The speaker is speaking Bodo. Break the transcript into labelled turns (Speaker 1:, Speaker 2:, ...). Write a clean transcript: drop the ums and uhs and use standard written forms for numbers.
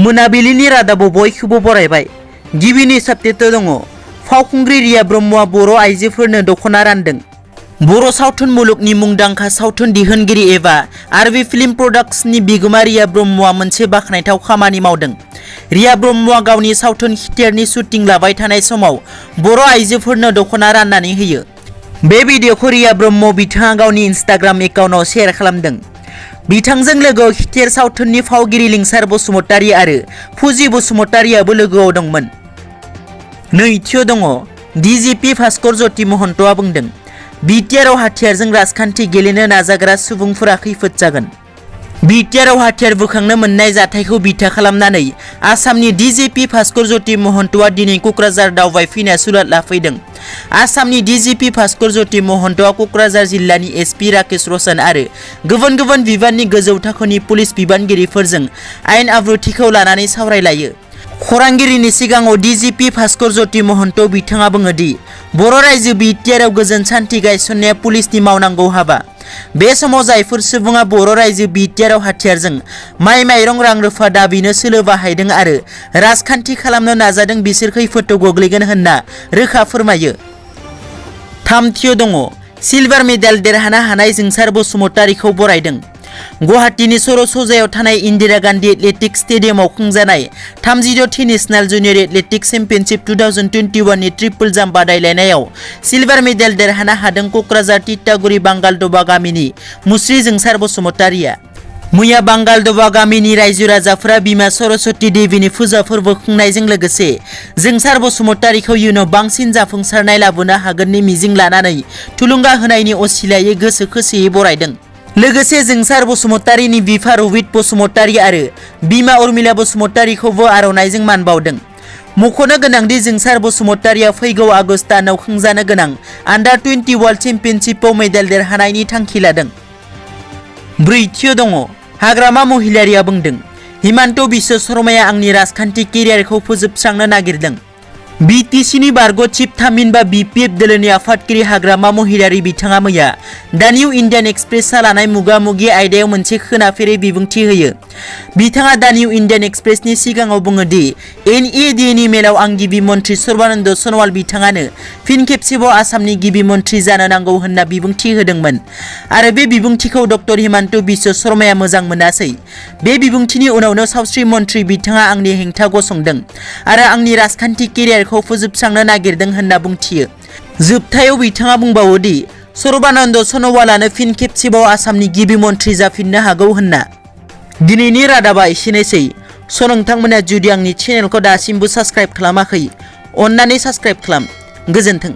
Speaker 1: मोनाबिलिनि रादाबाव बयखौबो बरायबाय। गिबिनि साबटेक्टआव दङ फावखुंग्रि रिया ब्रह्मआ बर' आइजोफोरनो दख'ना रानदों। बर' सावथुन मुलुगनि मुंदांखा सावथुन दिहुनगिरि एबा आरबि फिल्म प्रडाक्शननि बिगोमा रिया ब्रह्मआ मोनसे बाखनायथाव खामानि मावदों। रिया ब्रह्मआ गावनि सावथुन खिथेरनि शुटिं लाबाय थानाय समाव बर' आइजोफोरनो दख'ना राननानै होयो। बे भिडिअखौ रिया ब्रह्म बिथाङा गावनि इन्स्टाग्राम एकाउन्टआव शेयार खालामदों। बिथांजों लोगोआव खिथेर सावथुननि फावगिरि लिंसार बसुमतारी आरो फुजि बसुमतारीआबो लोगोआव दंमोन। नैथियाव दङ डिजिपि भास्कर ज्योति महन्तआ बुंदों बिटिआरआव हाथियारजों राजखान्थि गेलेनो नाजाग्रा सुबुंफोरा खैफोद जागोन। बिटिआरआव हाथियार बोखांनो मोननाय जाथायखौ बिथा खालामनानै आसामनि डिजिपि भास्कर ज्योति महन्तआ दिनै क'क्राझार दावबायफैना सुलाद लाफैदों। आसामनि डिजिपि भास्कर ज्योति महन्तआ क'क्राझार जिल्लानि एसपि राकेश रशन आरो गुबुन गुबुन बिबाननि गोजौ थाखोनि पुलिस बिबानगिरिफोरजों आयेन आब्रुथिखौ लानानै सावरायलायो। खौरांगिरिनि सिगाङाव डिजिपि भास्कर ज्योति महन्त बिथाङा बुङो दि बर' रायजो बिटिआरआव गोजोन सान्थि गायसननाया पुलिसनि मावनांगौ हाबा। बे समाव जायफोर सुबुङा बर' रायजो बिटिआरआव हाथियारजों माइ माइरं रां रुफा दाबिनो सोलो बाहायदों आरो राजखान्थि खालामनो नाजादों बिसोर खैफोदाव गोग्लैगोन होनना रोखा फोरमायो। थामथियाव दङ सिलभार मेडेल देरहानो हानाय जोंसार बसुमतारीखौ बरायदों। गुवाहाटीनि सर'सजायाव थानाय इन्दिरा गान्धी एथलेटिक्स स्टेडियामाव खुंजानाय 36थि नेशनेल जुनियर एथलेटिक्स चेम्पियनशिप 2021 नि ट्रिपल जाम्प बादायलायनायाव सिलभार मेडेल देरहानो हादों क'क्राझार तितागुरि बांगालदबा गामिनि मुस्रि जोंसार बसुमतारीआ। मैया बांगालदबा गामिनि रायजो राजाफोरा बिमा सरस्वती देवीनि फुजा फोरबो खुंनायजों लोगोसे जोंसार बसुमतारीखौ इयुनाव बांसिन जाफुंसारनाय लाबोनो हागोननि मिजिं लानानै थुलुंगा होनायनि असिलायै गोसो खुसियै बरायदों। लोगोसे जोंसार बसुमतारीनि बिफा रबित बसुमतारी आरो बिमा उर्मिला बसुमतारीखौबो आर'नाइजों मान बावदों। मख'नो गोनांदि जोंसार बसुमतारीआ फैगौ आगस्ट दानाव खुंजानो गोनां अंडर-20 वर्ल्ड चेम्पियनशिपआव मेडेल देरहानायनि थांखि लादों। ब्रैथियाव दङ हाग्रामा महिलारीआ बुंदों हिमन्त बिश्व शर्माया आंनि राजखान्थि केरियारखौ फोजोबस्रांनो नागिरदों। बिटिसिनि बारग' चिफ थामहिनबा बिपिएफ दोलोनि आफादगिरि हाग्रामा महिलारी बिथाङा मैया दा निउ इन्डियान एक्सप्रेसआ लानाय मुगा-मुगि आयदायाव मोनसे खोनाफेरै बिबुंथि होयो। बिथाङा दा निउ इन्डियान एक्सप्रेसनि सिगाङाव बुङो दि एनइएडिएनि मेलाव आं गिबि मन्त्रि सर्बानन्द सन'वाल बिथाङानो फिन खेबसेबाव आसामनि गिबि मन्त्रि जानो नांगौ होनना बिबुंथि होदोंमोन आरो बे बिबुंथिखौ डक्टर हिमन्त बिश्व शर्माया मोजां मोनासै। बे बिबुंथिनि उनावनो सावस्रि मन्त्रि बिथाङा आंनि हेंथा गसंदों आरो आंनि राजखान्थि केरियारखौ फोजोबस्रांनो नागिरदों होनना बुंथियो। जोबथायाव बिथाङा बुंबावो दि सर्बानन्द सन'वालानो फिन खेबसेबाव आसामनि गिबि मन्त्रि जाफिननो हागौ होनना। दिनैनि रादाबा एसेनोसै। नोंथांमोना जुदि आंनि चेनेलखौ दासिमबो साबस्क्राइब खालामाखै अन्नानै साबस्क्राइब खालाम। गोजोन्थों।